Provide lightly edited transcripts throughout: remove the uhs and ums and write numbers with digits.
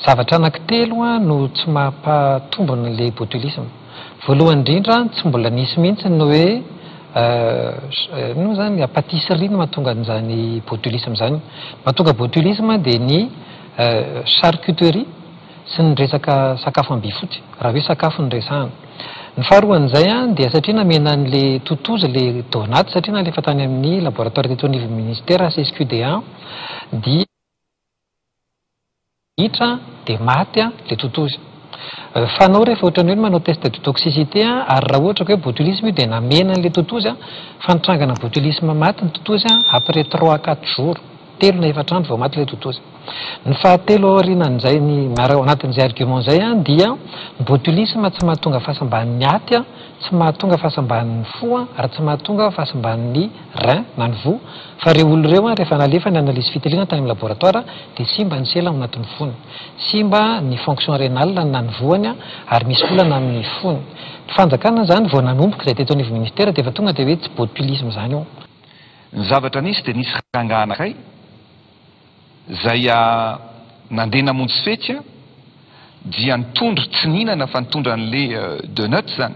Zavatra anankitelo no tsy mampatombina ilay botulisme. Voalohany indrindra, tsy mbola nisy mihitsy ny hoe inona moa izany, pâtisserie no mahatonga an'izany botulisme izany. Mahatonga botulisme dia ny charcuterie sy ny resaka sakafo ambifotsy, raha hoe sakafo no resahana. Ny faharoan'izay dia satria namena an'ilay totozy ilay donut, satria nalefa tany amin'ny laboratoire teto anivon'ny ministera CSQDA dia Hitra dia maty le totozy. Fanao rehefa ohatran'ny hoe manao test de toxicité ary raha ohatra ka hoe botulisme io dia namena an'le totozy fa nitrangana botulisme maty ny totozy après trois à quatre jours, telo na efatra andro vao maty le totozy. Ny fahatelo aorianan'izay ny ao anatin'izay argument izay dia ny botulisme tsy mahatonga fahasimban'ny aty, tsy mahatonga fahasimban'ny fo ary tsy mahatonga fahasimban'ny rein na ny voa fa ireo olona ireo rehefa nalefa ny analyse fitiliana tany amin'ny laboratoire dia simba ny sela ao anatin'ny fony, simba ny fonction rénale na ny voany ary misy olana amin'ny fony. Ny fanjakana izany vao nanomboka izay teto anivon'ny ministera dia efa tonga dia hoe tsy botulisme izany io. Ny zavatra nisy dia nisy rangahy anankiray izay nandeha namonjy fety dia nitondra, tsy nihinana fa nitondra an'le donut izany.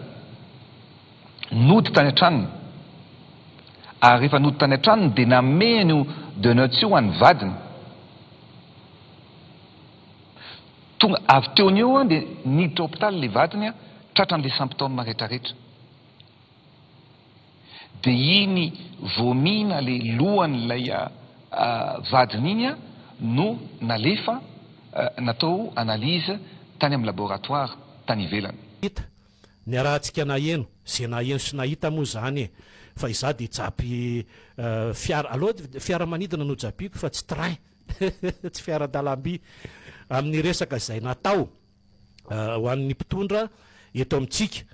Nody tany an-tranony. Ary rehefa nody tany an-tranony dia namehany io donuts io ho an'ny vadiny. Tonga avy teo ny eo dia niditra hopitaly ilay vadiny tratran'ilay symptômes rehetrarehetra. Dia iny vomi-na ilay lohan'ilay vadiny iny no nalefa natao analyse tany amin'ny laboratoire tany ivelany. Hita Niarahantsika naheno, ze naheno sy nahita moa zany e! Fa izaho dia japy fiara, aleo fiaramanidina no japiako fa tsy train, tsy fiaran-dalamby, amin'ny resaka izay natao ho an'ny mpitondra eto amintsika,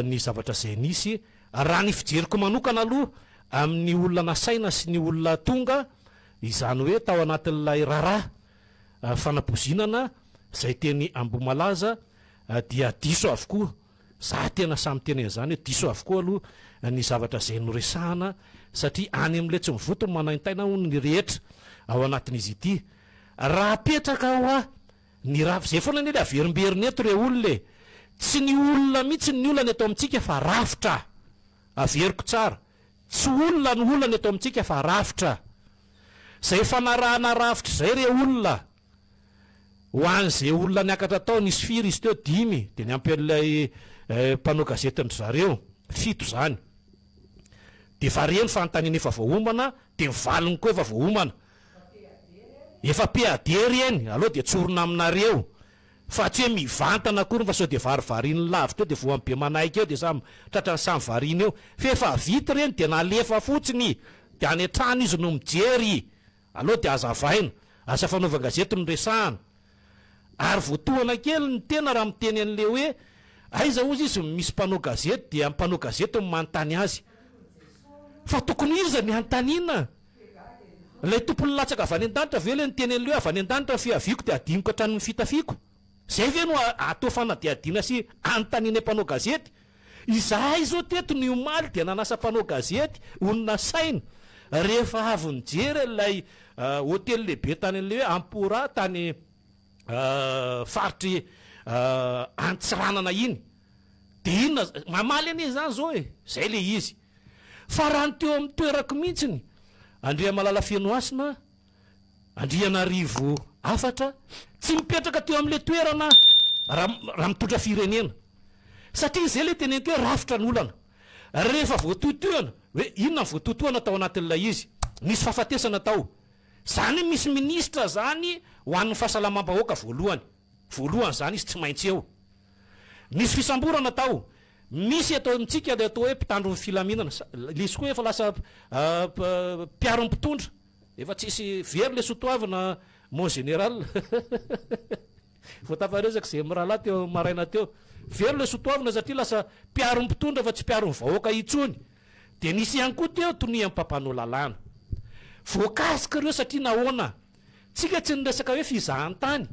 ny zavatra izay nisy, raha ny fijeriko manokana aloha amin'ny olona nasaina sy ny olona tonga, izany hoe tao anatin'ilay raharaha fanapoizinana izay teny Ambohimalaza, dia diso avokoa, za tena samy miteny an'izany hoe diso avokoa aloha ny zavatra izay noresahana satria any amin'ilay tsy mivoto no manaintaina hono ny rehetra ao anatin'izy ity. Raha apetraka hoa ny rafitra, izay foana anie le averimberina eto re olona e! Tsy ny olona mihitsy ny olana eto amintsika fa rafitra! Averiko tsara, tsy olona no olana eto amintsika fa rafitra! Izay fanarahana rafitra izay re olona! Ho an'izay olona niakatra tao, nisy firy izy teo? Dimy, dia niampy an'ilay mpanao gazetin-dry zareo, fito izany. Dia efa re ny fanontaniana efa voaomana, dia ny valiny koa efa voaomana. Efa PAD ireny, aleo dia tsorina aminareo, fa tsy hoe mivantana akory fa sao dia varivarian'ny lavitra eo dia voan'ny be manaiky eo dia samy tratran'ny samy variana eo. Fa efa vita ireny dia nalefa fotsiny, dia any an-trano izy no mijery. Aleo dia hazavaina, asa fanaovan-gazety no resahana. Ary voatohana kely ny tena raha miteny an'le hoe aiza hozy izy no misy mpanao gazety dia mpanao gazety no manontany azy. Fa tokony iza ny hanontaniana? Ilay tompon'ny latsaka avy any an-danitra ve ilay niteny an'le hoe avy any an-danitra ny fiaviako dia adinoko hatrany ny fitafiako? Zay ve no atao fanadihadiana sy anontaniana mpanao gazety? Izahay izao teto ny omaly dia nanasa mpanao gazety ho nasaina rehefa avy nijery an'ilay hotely lehibe tany an'ilay hoe Ampora tany faritr'i Antsiranana iny. Dia inona, mamaly anie izany izao e! Izay ilay izy. Fa raha ny teo amin'ny toerako mihitsiny, Andriamalala Fenohasina, Andrianarivo hafatra, tsy mipetraka teo amin'ilay toerana aho raha mitondra firenena. Satria izay ilay teneniko hoe rafitra ny olana. Rehefa voatohitohana, hoe inona ny voatohitohana tao anatin'ilay izy? Nisy fahafatesana tao. Izany hoe misy minisitra izany ho an'ny fahasalamam-bahoaka voalohany. Voalohany izany izy tsy maintsy eo. Nisy fisamborana tao. Misy eto amintsika ilay atao hoe mpitandro ny filaminana. Ilay izy koa efa lasa mpiaro ny mpitondra. Efa tsisy very le sotoavina mon général. Vao tafaresaka izay mirahalahy teo maraina teo. Very le sotoavina satria lasa mpiaro ny mpitondra fa tsy mpiaro ny vahoaka intsony. Dia nisy ihany koa teo tonian'ny mpampanoa lalàna. Voakasika ireo satria nahoana? Tsika tsy niresaka hoe fizahantany.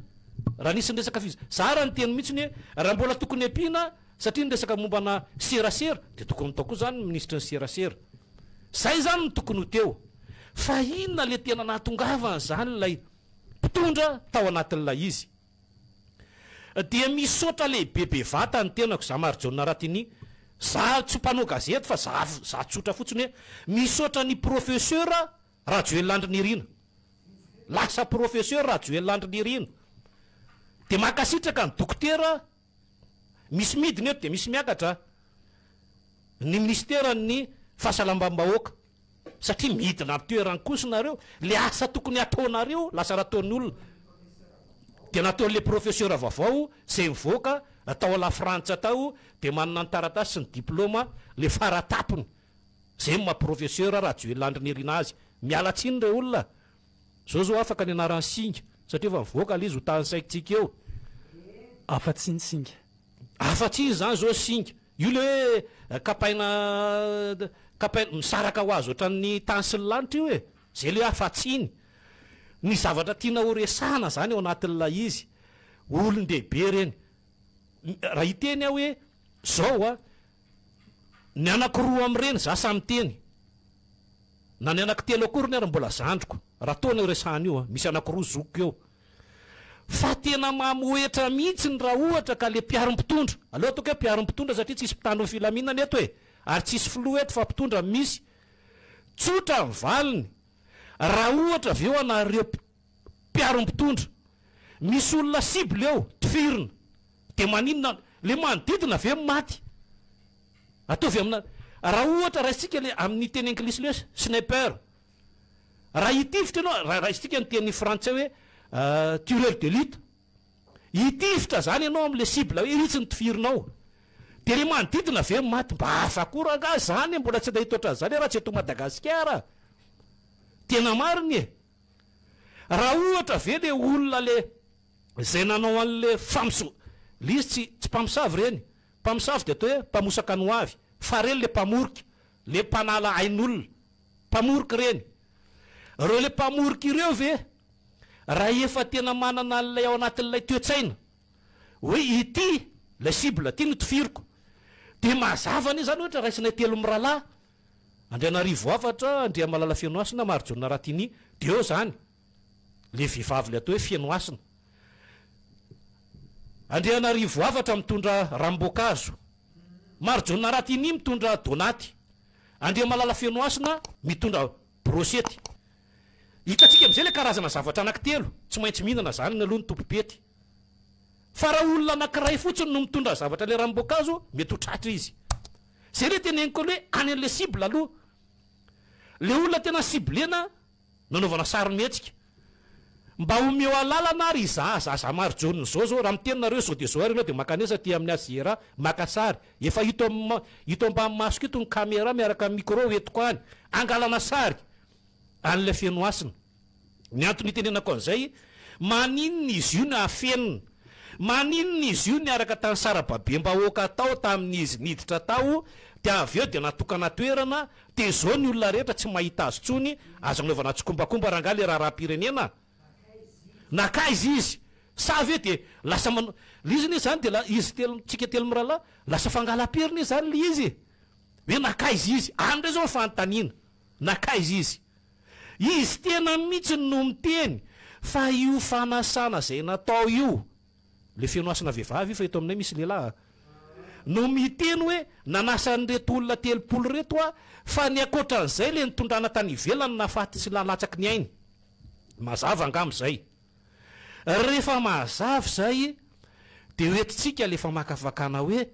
Raha nisy niresaka fiza. Za raha niteny mihitsy hoe raha mbola tokony ampiana satria niresaka mombana serasera dia tokony tao koa zany ny minisitry ny serasera. Zay zany no tokony ho teo. Fa inona le tena nahatongavany zany ilay mpitondra tao anatin'ilay izy? Dia misaotra lehibe bevata ny tenako za Marijaona Ratini, za tsy mpanao gazety fa za za tsotra fotsiny hoe misaotra ny Professeur Rajoelina Andry Nirina. Lasa Professeur Rajoelina Andry Nirina. Dia mankasitraka ny Dokotera, misy midina eto dia misy miakatra, ny Minisiteran'ny Fahasalamam-bahoaka. Satria midina am toerany kosa nareo, le asa tokony hataonareo lasa nataon'ny olona. Dia nataon'le professeur vaovao zay nivoaka tao la frantsa tao dia manana ny taratasy sy ny diploma le faratapony. Zay no maha professeur Rajoelina Andry Nirina azy. Miala tsiny re olona. Zao zao afaka ny anaran'i Singa satria efa mivoaka le izy ho tanisaintsika eo. Afa-tsy ny singa. Afa-tsy izy zany zao singa. Io le hoe kapaina kapaina misaraka ho azy ohatran'ny tany sy ny lanitra io e. Zay le hoe afa-tsy iny. Ny zavatra tiana ho resahana zany ao anatin'ilay izy, olon-dehibe ireny. Raha hiteny aho hoe zao a, ny anakiroa amin'ireny za samy miteny, na ny anankitelo akoriny ary mbola zandriko, raha toa io resahana io a, misy anakiroa zokiko eo. Fa tena mamohetra mihitsy ny raha ohatra ka le mpiaro mpitondra, aleo ataoko hoe mpiaro mpitondra satria tsisy mpitandro ny filaminana eto e, ary tsisy filoha eto fa mpitondra no misy. Tsotra ny valiny, raha ohatra avy eo anareo mpiaro mpitondra, misy olona cible eo, tifirina, de maninona, le manodidina ve maty? Ataovy amina, raha ohatra raisitsika le amin'ny teny anglisy le hoe sniper, Raha hitifitra ianao, raha raisintsika ny teny frantsay hoe tireur d'elite, hitifitra zany ianao amin'ilay cible hoe itsy no tifirinao, dia le manodidina ve maty? Mba hafa koa rangahy zany e, mbola tsy nahita ohatran'izany aho raha tsy eto Madagasikara. Tena marina e! Raha ohatra ve le olona le zay nanao an'le famoso, le izy tsy tsy mpamosavy ireny, mpamosavy dia atao hoe mpamosaka ny ho avy, fa ireny le mpamorika, le mpanala ain'olona. Mpamorika ireny. Ireo ilay mpamorika ireo ve raha efa tena manana an'ilay ao anatin'ilay toe-tsaina hoe ity ilay cible, ity no tifiriko, dia mazava anie izany ohatra raisinay telo mirahalahy, Andrianarivo Hafatra, Andriamalala Fenohasina, Marijaona Ratini, dia eo izany ilay vehivavy ilay atao hoe Fenohasina. Andrianarivo Hafatra mitondra ranom-boankazo, Marijaona Ratini mitondra donaty. Andriamalala Fenohasina mitondra brosety. Hitantsika amin'izay ilay karazana zavatra anankitelo, tsy maintsy mihinana izany aloha ny tompom-pety. Fa raha olona anankiray fotsiny no mitondra zavatra ilay ranom-boankazo, mety ho tratra izy. Izay ilay teneniko aloha hoe any an'ilay cible aloha. Ilay olona tena ciblena nanaovana sarimihetsika. Mba omeo alalana ary izaho zaza Marijaona izao zao, raha miteny nareo zao dia zao ary ianao dia mankanesa aty amin'ny HJRA maka sary, efa ito am ito ambany masoko ito ny camera miaraka amin'ny micro hoentiko any angalana sary an'ilay Fenohasina. Ny antony itenenako an'izay, maninona izy io no afenina? Maninona izy io niaraka tany sarababem-bahoaka tao tamin'izy niditra tao dia avy eo dia natokana toerana Dia zao ny olona rehetra tsy mahita azy tsony, aza anaovana tsikombakomba rangahy le raharaham-pirenena. Nakaiza izy? Sa ve dia lasa manao, le izy anie zany dia izy telo, tsika telo mirahalahy, lasa fangalam-pery anie zany le izy e. Hoe nakaiza izy? Any ndray zao ny fanontaniana, nakaiza izy? Izy tena mihitsy no miteny fa io fanasana zay natao io, Le feno hasina vehivavy io fa eto aminay misy lehilahy a! No miteny hoe nanasa an'ireto olona 30 ireto aho fa ny ankoatran'izay le nitondrana tany ivelany nahafaty sy nalatsaky ny ainy. Mazava angamba izay. Rehefa mazava izay dia hoentintsika le famakafakana hoe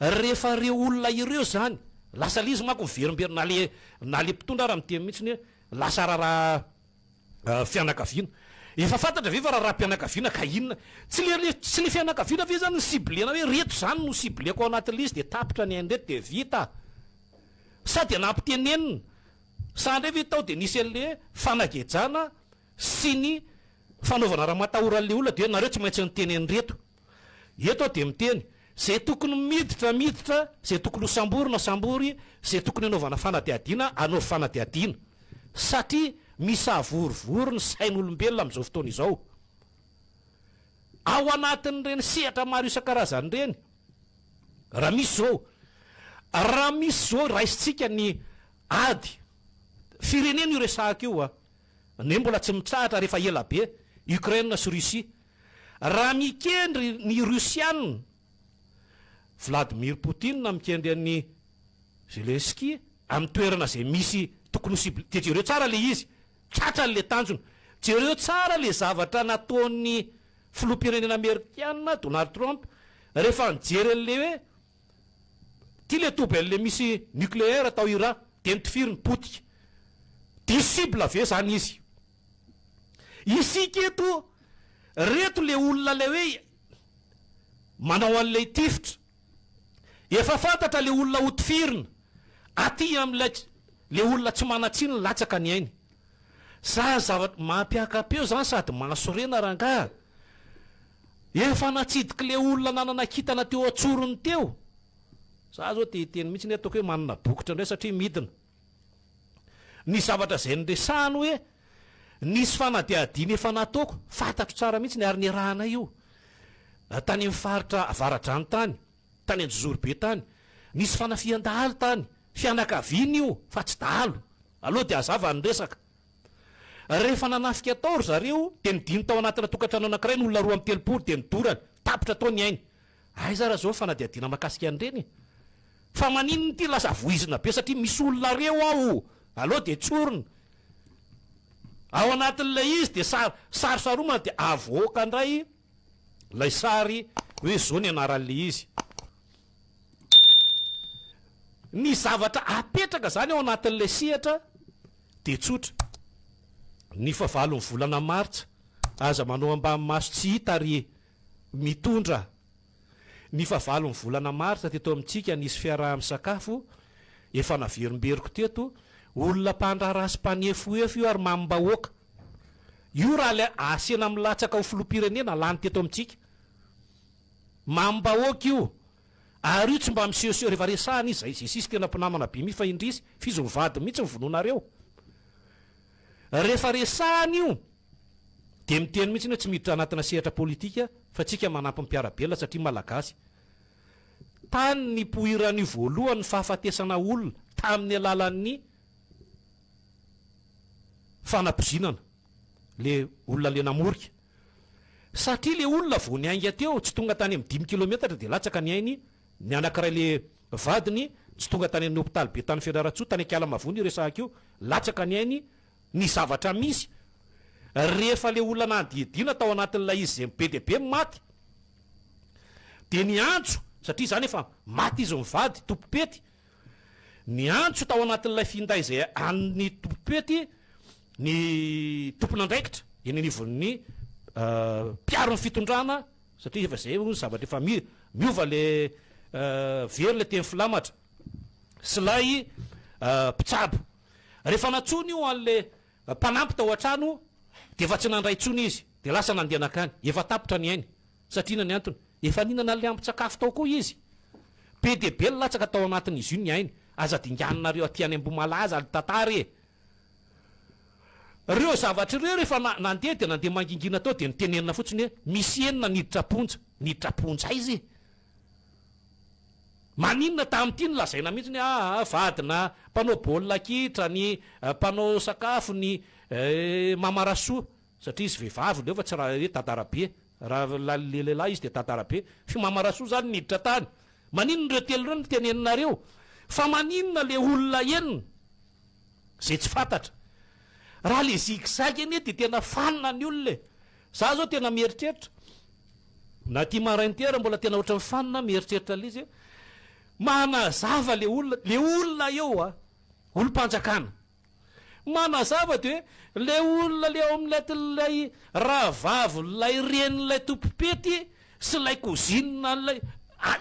rehefa ireo olona ireo izany lasa le izy manko miverimberina na le na le mpitondra ara miteny mihitsy hoe lasa raharaha fianakaviana. Efa fantatra ve fa raharaham-pianakaviana ka inona? Tsy le tsy le fianakaviana ve zany no ciblena hoe reto zany no cibleko ao anatin'ilay izy dia tapitra ny ain'ireto dia vita? Sa dia nampitenenina? Sa indray ve tao dia nisy an'le fanagejana sy ny fanaovana ramatahora an'le olona dia hoe nareo tsy maintsy niteny an'ireto? Eto aho dia miteny, izay tokony miditra miditra, izay tokony ho samborina sambory, izay tokony hanaovana fanadihadiana anaovy fanadihadiana. Satria misavorovoro ny sain'olombelona amin'izao fotoana izao. Ao anatin'ireny sehatra maro isan-karazany ireny, raha misy izao, raha misy izao raisintsika ny ady, firenena io resahako io an, ne mbola tsy mitsahatra ary efa ela be, Ukraine sy Russie. Raha mikendry ny Russiana, Vladimir Poutine mikendry an'i Zelensky amin'ny toerana izay misy tokony ho cible, dia jereo tsara ilay izy, tratra an'ilay tanjona. Jereo tsara ilay zavatra nataon'ny filoham-pirenena amerikana Donald Trump rehefa nijery an'ilay hoe ity ilay toby an'ilay misy nucléaire tao Iran, dia notifiriny potika. Diso cible ve izany izy? Isika eto, reto le olona le hoe manao an'ilay tifitra. Efa fantatra le olona ho tifirina aty amin'ilay le olona tsy manan-tsiny latsaka ny ainy. Za zavatra mampiaka-peo zany sady mahasorena rangaha. Efa natsidik'le olona nanana kintana teo an-tsorony teo. Za zao te hiteny mihitsy ny ataoko hoe manana bokotra indray satria midina. Ny zavatra izay niresahany hoe nisy fanadihadiana efa nataoko, fantatro tsara mihitsy ny ary niarahanay io tany amin'ny faritra avaradrano tany, tany Anjozorobe tany. Nisy fanafihan-dahalo tany, fianakaviana io fa tsy dahalo. Aleo dia hazava ny resaka. Rehefa nanafika tao ry zareo dia nidiny tao anatina tokantrano anankiray ny olona 32 dia nodorany, tapitra tao ny ainy. Aiza ra zao ny fanadihadiana makasika an'ireny e? Fa maninona ity lasa voizina be satria misy olona reo ao aleo dia tsorina ao anatin'ilay izy dia sary sarosaromana dia avoaka indray ilay sary hoe zao ny anaran'ilay izy. Ny zavatra apetraka zany ao anatin'ilay sehatra dia tsotra. Ny fahavalon'ny volana martsa, aza manao ambany maso tsy hita ry Mitondra. Ny fahavalon'ny volana martsa teto amintsika nisy fiaraha-misakafo, efa naverimberiko teto, olona mpandraharaha sy mpanefoefo io ary mamim-bahoaka. Io raha ilay asena milatsaka ho filoham-pirenena lany teto amintsika. Mamim-bahoaka io. Ary io tsy mba misehoseho rehefa resahana izy, zay sisy tena mpinamana be mihitsy fa indrisy, f'izy mivady mihitsy ny vonoinareo. Rehefa resahana io. Dia miteny mihitsy hoe tsy miditra anatina sehatra politika fa tsika manampy ny mpiara-belona satria Malagasy. Tany nipoiran'io voalohany ny fahafatesana olona tamin'ny alalan'ny fanapoizinana le olona le namorika. Satria le olona vao niainga teo tsy tonga tany amin'ny dimy kilometatra dia latsaka ny ainy, ny anakiray le vadiny tsy tonga tany amin'ny hopitaly be tany Fianarantsoa, tany Ankalamavony io resahako io, latsaka ny ainy, ny zavatra misy rehefa le olona nanadihadiana tao anatin'ilay izy izay be dia be maty dia niantso satria izany efa maty izy mivady tompom-pety niantso tao anatin'ilay finday izay an'ny tompom-pety ny tompon'andraikitra eny anivon'ny mpiaro ny fitondrana satria efa izay hono zavatra efa miova le very le teny filamatra sy ilay mpitsabo Rehefa nantsoiny io an'le mpanampy tao an-trano dia efa tsy nandray intsony izy dia lasa nandeha nankany. Efa tapitra ny ainy. Satria inona ny antony? Efa nihinana an'le ambin-tsakafo tao koa izy. Be dia be ny latsaka tao anatin'izy io ny ainy. Aza dinganinareo aty any Ambohimalaza ny tantara e! Ireo zavatra ireo rehefa nandeha dia nandeha mangingina tao dia notenenina fotsiny hoe misy enina niditra am-ponja. Niditra am-ponja aiza e? Maninona tamin'ity no lazaina mihitsy hoe aa vadina mpanao baolina kitra ny mpanao sakafo ny Mama Rasoa satria izy vehivavy leo fa tsy raha hoe Dadarabe raha le lehilahy izy dia Dadarabe f'i Mama Rasoa zany niditra tany maninona ireo telo ireo no teneninareo fa maninona le olona enina zay tsy fantatra raha le zig zag anie dia tena fanina ny olona e za zao tena mieritreritra Na ty maraina ty ara mbola tena ohatran'ny fanina mieritreritra an'ilay izy hoe manazava le olona, le olona eo a, olom-panjakana. Manazava de hoe le olona le ao amin'ilay rahavavin'ilay renin'ilay tompom-pety sy ilay cousine an'ilay,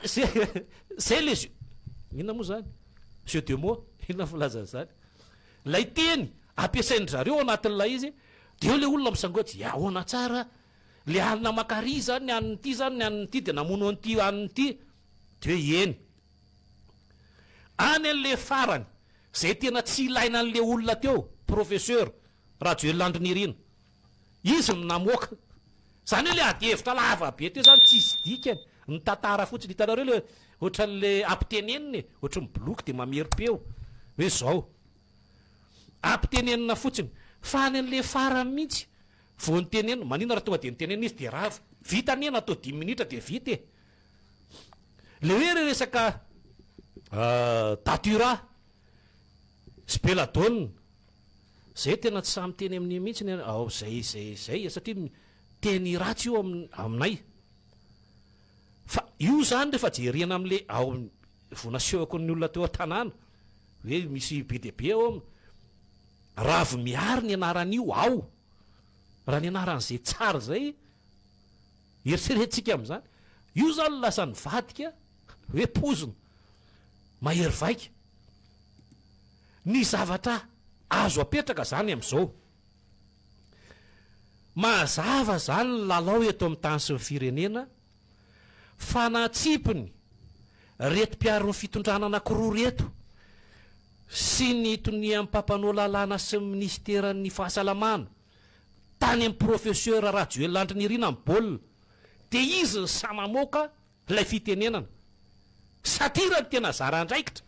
zay zay le jeu, inona moa zany? Jeu de mots, inona filaza an'izany? Ilay teny ampiasain-dry zareo ao anatin'ilay izy, de eo le olona misangoatra, ya ahoana tsara? Le alina maka ry zany ny an'ity zany ny an'ity de namono an'ity an'ity de hoe eny. Any an'le farany zay tena tsy ilaina an'le olona teo, professeur Rajoelina Andry Nirina. Izy no namoaka. Zany hoe le ady hevitra lava be teo zany tsisy dikany, mitantara fotsiny. Hitanareo le ohatran'le ampitenenina e, ohatry ny boloky de mamerim-peo hoe zao. Ampitenenina fotsiny. Fa any an'le farany mihitsy Vao nitenenina, maninona raha tonga dia nitenenina izy dia rava. Vita anie natao dimy minitra dia vita e. Le hoe re resaka datura sy belladonna, zay tena tsy sahy miteny amin'io mihitsy ny ao zay zay zay satria teny ratsy io aminay. Fa io zany rehefa jerena amle ao vao nasehoko ny olona teo an-tanàna hoe misy be dia be ao am Ravimiary ny anaran'io ao. Raha ny anaran'izay tsara izay eritreretintsika amin'izany, io izany lasa nivadika hoe poizina, mahery vaika. Ny zavatra azo apetraka izany amin'izao, mazava izany ny lalao eto amin'ny tany sy ny firenena fa natsipiny reto mpiaro ny fitondrana anankiroa reto sy ny tonian'ny mpampanoa lalàna sy ny minisiteran'ny fahasalamana tany amin'ny professeur Rajoelina Andry Nirina ny baolina dia izy no sahy mamoaka ilay fitenenana satria raha ny tena zara andraikitra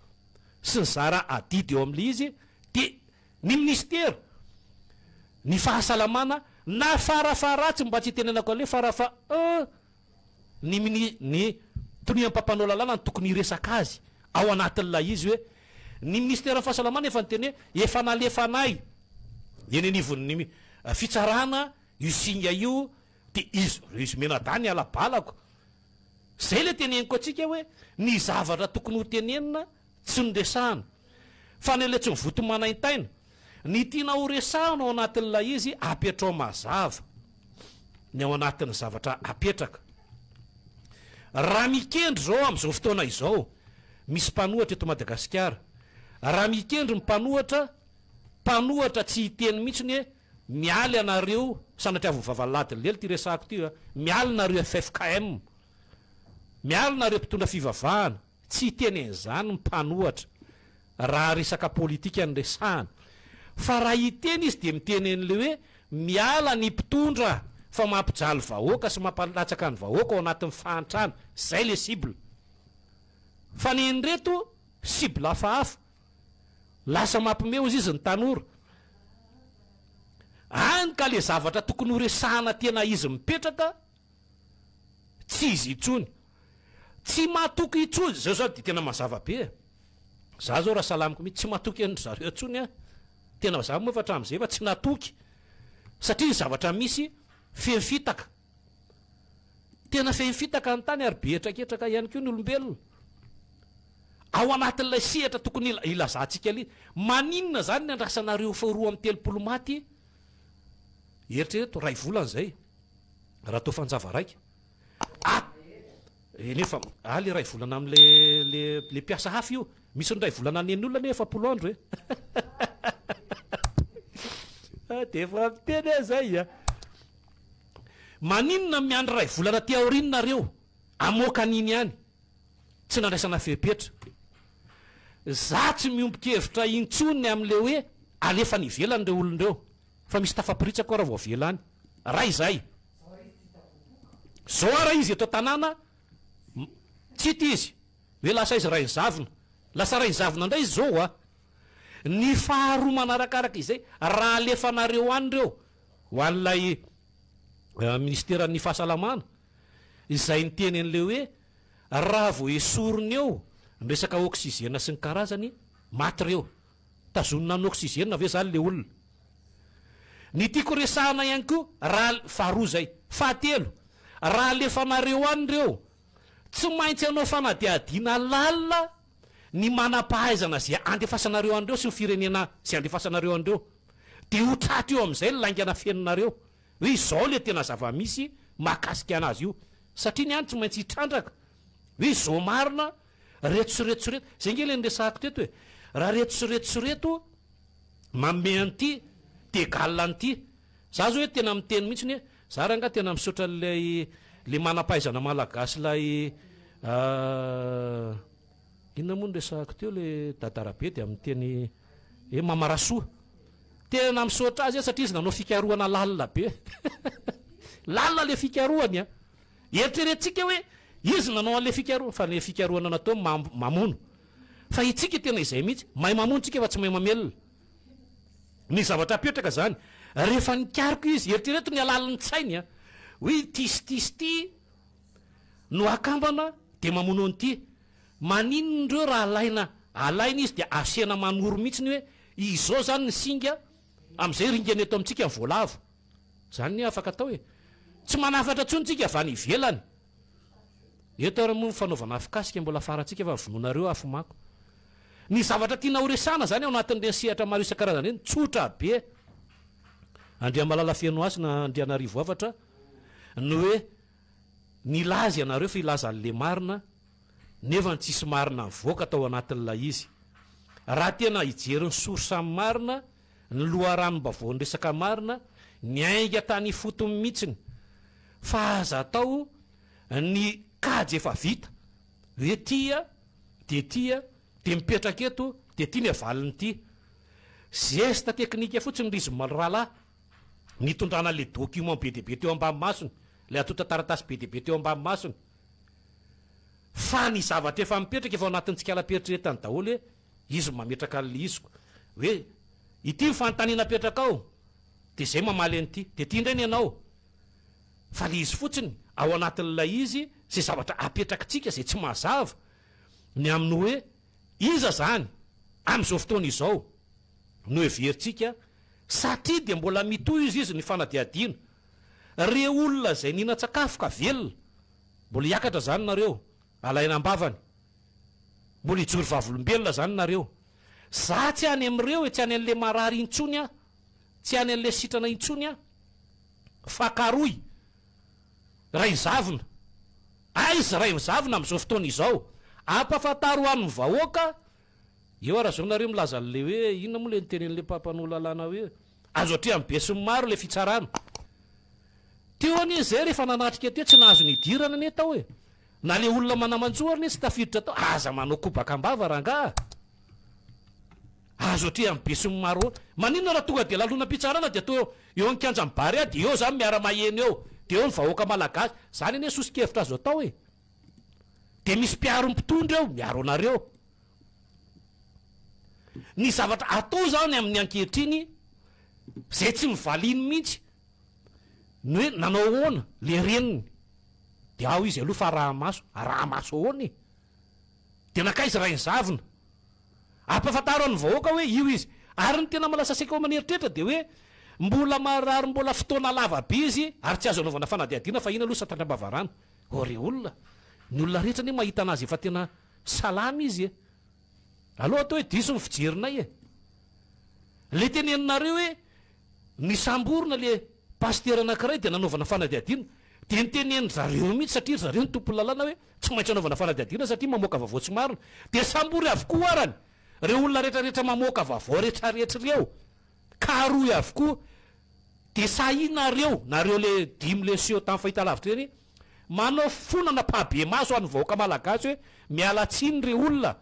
sy ny zara adidy eo amin'ilay izy dia ny minisitera ny fahasalamana na farafaharatsiny mba tsy hitenenako an'ilay farafa Ny mini ny tonian'ny mpampanao lalàna no tokony hiresaka azy ao anatin'ilay izy hoe ny minisiteran'ny fahasalamana efa niteny hoe efa nalefanay eny anivon'ny fitsarana io singa io dia izy izy mianadahy ny alabalako. Izay ilay teneniko antsika hoe ny zavatra tokony ho tenenina tsy noresahana. Fa ny ilay tsy mivoto manaintaina. Ny tiana ho resahana ao anatin'ilay izy apetrao mazava ny ao anatin'ny zavatra apetraka. Raha mikendry izao amin'izao fotoana izao, misy mpanohatra eto Madagasikara, raha mikendry ny mpanohatra, mpanohatra tsy hiteny mihitsy ny hoe mialy anareo, sanatria avy vava ladin'ny lela ity resahako ity a, mialy nareo ffkm, mialy nareo mpitondra fivavahana, Tsy hiteny an'izany ny mpanohatra raha resaka politika no resahana. Fa raha hiteny izy dia miteny an'ilay hoe miala ny mpitondra fa mampijaly vahoaka sy mampalatsaka ny vahoaka ao anatin'ny fahantrana. Izay ilay cible. Fa ny an'ireto cible hafahafa. Lasa mampime hozy izy ny tanora. Any ka ilay zavatra tokony ho resahana tena izy mipetraka Tsy izy intsony. Tsy matoky intsony. Zao zao dia tena mazava be e. Za zao raha salamiko mihitsy, tsy matoky an-dry zareo intsony aho. Tena za moa efa hatramin'izay efa tsy natoky. Satria ny zavatra misy, feno fitaka. Tena feno fitaka ny tany ary be hetraketraka ihany koa ny olombelona. Ao anatin'ilay sehatra tokony hilazantsika ilay, maninona izany ny andrasanareo efa 32 maty? Eritrereto, iray volana izay. Raha atao fanjava raika. Ah! Eny efa, ah le iray volana amle le le mpiasa hafa io. Misy ny iray volana any olona anie 40 andro e. Ah, de efa miteny aho zay a. Maninona miandry iray volana aty aoriana nareo amoaka an'iny ihany? Tsy nandraisana fepetra. Za tsy miombon-kevitra intsony amle hoe alefa any ivelany ireo olona ireo. Fa misy tafaporitsaka ao raha vao avela any. Ray izay. Zao ara izy eto an-tanàna, tsy hita izy. Hoe lasa aiza Rainizavona. Lasa Rainizavona indray izy zao a. Ny faharoa manarakaraka izay, raha alefanareo any ireo, ho an'ilay minisiteran'ny fahasalamana, izay niteny an'ilay hoe raha vao esorina eo ny resaka oxygène sy ny karazany, maty ireo. Tazonina amin'ny oxygène ve zany le olona? Ny tiako resahana ihany koa raha, faharoa zay. Fahatelo, raha alefanareo any ireo, tsy maintsy hanao fanadihadiana lalina ny manam-pahaizana izay andefasanareo an'ireo sy ny firenena izay andefasanareo an'ireo. Dia ho tratra eo amin'izay ny lainga nafeninareo hoe izao le tena zava-misy mahakasika anazy io. Satria ny any tsy maintsy hitrandraka hoe izao marina Reto sy reto sy reto. Zay nge le niresahako teto e. Raha reto sy reto sy reto manome an'ity de egal an'ity. Za zao hoe tena miteny mihitsy hoe za rangaha tena misaotra an'ilay le manam-pahaizana malagasy ilay inona moa no resahako teo le Dadarabe dia miteny hoe Mama Rasoa. Tena misaotra azy aho satria izy nanao fikarohana lalina be. Lalina le fikarohany a. Eritreretintsika hoe izy nanao an'ilay fikarohana, fa ilay fikarohana nataony mamono. Fa itsika tena izay mihitsy, mahay mamono tsika fa tsy mahay mamelona. Ny zavatra apetraka izany, rehefa nikaroka izy, eritrereto ny halalin'ny tsainy an! Hoe ity sy ity sy ity no akambana dia mamono an'ity. Maninona ireo raha alaina alaina izy dia asiana manoro mihitsiny hoe izao izany ny singa amin'izay ringana eto amintsika ny voalavo. Izany anie afaka atao e. Tsy manafatra intsony tsika avy any ivelany. Eto ary moa ny fanaovana afokasika mbola farantsika fa vonoinareo afomako. Ny zavatra tiana ho resahana izany ao anatin'ireny sehatra maro isan-karazany ireny, tsotra be. Andriamalala Fenohasina Andrianarivo Hafatra ny hoe nilaza ianareo fa hilaza an'le marina nefa tsisy marina nivoaka tao anatin'ilay izy. Raha tena hijery ny source marina, ny loharanom-baovaon'ny resaka marina, niainga tany ifotony mihitsiny fa aza atao ny kajy efa vita hoe tia dia tia dia mipetraka eto dia ity ny avalin'ity. Geste teknika fotsiny ry izy rahalahy nitondrana le document be dia be teo ambany masony, ilay antontan-taratasy be dia be teo ambany masony. Fa ny zavatra efa mipetraka efa ao anatin'ny tsikalam-pieritreretany daholo hoe izy no mametraka an'ilay iziko. Hoe ity ny fanontaniana apetrakao dia izay mamaly an'ity, dia ity indray ny anao. Fa le izy fotsiny ao anatin'ilay izy izay zavatra apetrakitsika izay tsy mazava ny amin'ny hoe iza izany amin'izao fotoana izao no heverintsika satria dia mbola mitohy izy izy ny fanadihadiana. Re olona izay nihinan-tsakafo ka velona, mbola hiakatra izany nareo, alaina am-bavany. Mbola hijoro vavolombelona izany nareo. Za tsy any amin'ireo e, tsy any an'le marary intsony aho, tsy any an'le sitrana intsony aho. Fa karohy Rainizavona. Aiza Rainizavona amin'izao fotoana izao? Ampafantaro ho an'ny vahoaka. Eo ara zao nareo milaza an'le hoe inona moa le nitenen'le mpampanoa lalàna hoe azo atrehan'ny besinimaro le fitsarana. Teo anie zay rehefa nanatrika teo tsy nahazo nidirana anie tao e. Na le olona manamanjo ary anie tsy tafiditra tao. Aza manao kobaka am-bava rangaha. Azo atrehan'ny besinimaro. Maninona raha tonga dia lalonam-pitsarana dia atao eo an-kianjan'ny Barea dia eo zany miara-maheno eo. Dia eo ny vahoaka malagasy. Zany anie soso-kevitra azo atao e. Dia misy mpiaro ny mpitondra eo, miaro anareo. Ny zavatra atao zany amin'ny ankehitriny, zay tsy nivaliany mihitsy, ny hoe nanao ahoana le reniny, dia ao izy aloha fa araha-maso, araha-maso ahoana e? Dia nankaiza Rainizavona? Ampahafantaro an'ny vahoaka hoe io izy. Ary ny tena malasaseka ao aman'eritreritra dia hoe mbola marary mbola fotoana lava be izy ary tsy azo anaovana fanadihadiana fa iny aloha santatra am-bavarano. Oh re olona, ny olona rehetra anie mahita anazy efa tena salama izy e. Aleo atao hoe diso ny fijerinay e. Le teneninareo hoe nisamborina le pasitera anakiray dia nanaovana fanadihadiana dia nitenenin-dry zareo mihitsy satria ry zareo no tompon'ny lalàna hoe tsy maintsy anaovana fanadihadiana satria mamoaka vaovao tsy marina. Dia sambory avokoa arany ireo olona rehetrarehetra mamoaka vaovao rehetrarehetra ireo. Karohy avokoa. Dia sahinareo, nareo le dimy le niseho tamin'ny fahitalavitra ireny, manao fonana ampahibemaso ho an'ny vahoaka malagasy hoe miala tsiny re olona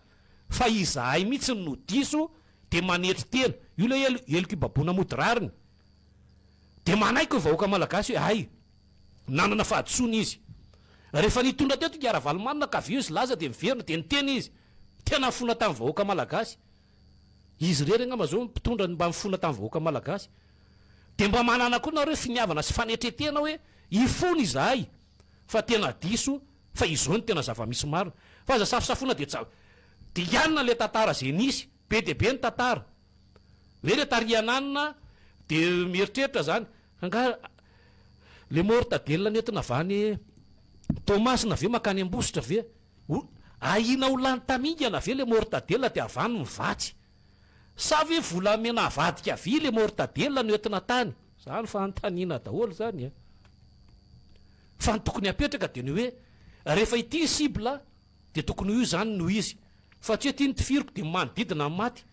fa izahay mihitsy no diso dia manetry tena. Io ilay helo, heloka ibaboana mody rariny. Dia manaiky ny vahoaka malagasy hoe hay, nanana fahadisoana izy. Rehefa nitondra teto i Ravalomanana ka avy eo izy laza dia niverina dia niteny izy. Tena nifona tamin'ny vahoaka malagasy. Izy irery angamba zao mpitondra ny mba nifona tamin'ny vahoaka malagasy. Dia mba manana koa nareo finiavana sy fanetretena hoe hifona izahay fa tena diso fa izao no tena zava-misy marina. Fa aza safosafoina dia tsa dinganina le tantara izay nisy. Be dia be ny tantara. Hoe le tarihana anona dia mieritreritra zany. Angaha le mortadelle nentina avy any Toamasina ve mankany Ambositra ve? O, ahiana ho lany tamingana ve le mortadelle dia avy any mivatsy? Sa ve volamena avadika vy le mortadelle no entina tany? Zany fanontaniana daholo zany a! Fa ny tokony hapetraka dia ny hoe rehefa ity ny cible dia tokony ho io zany no izy fa tsy hoe ity no tifiriko dia ny manodidina no maty.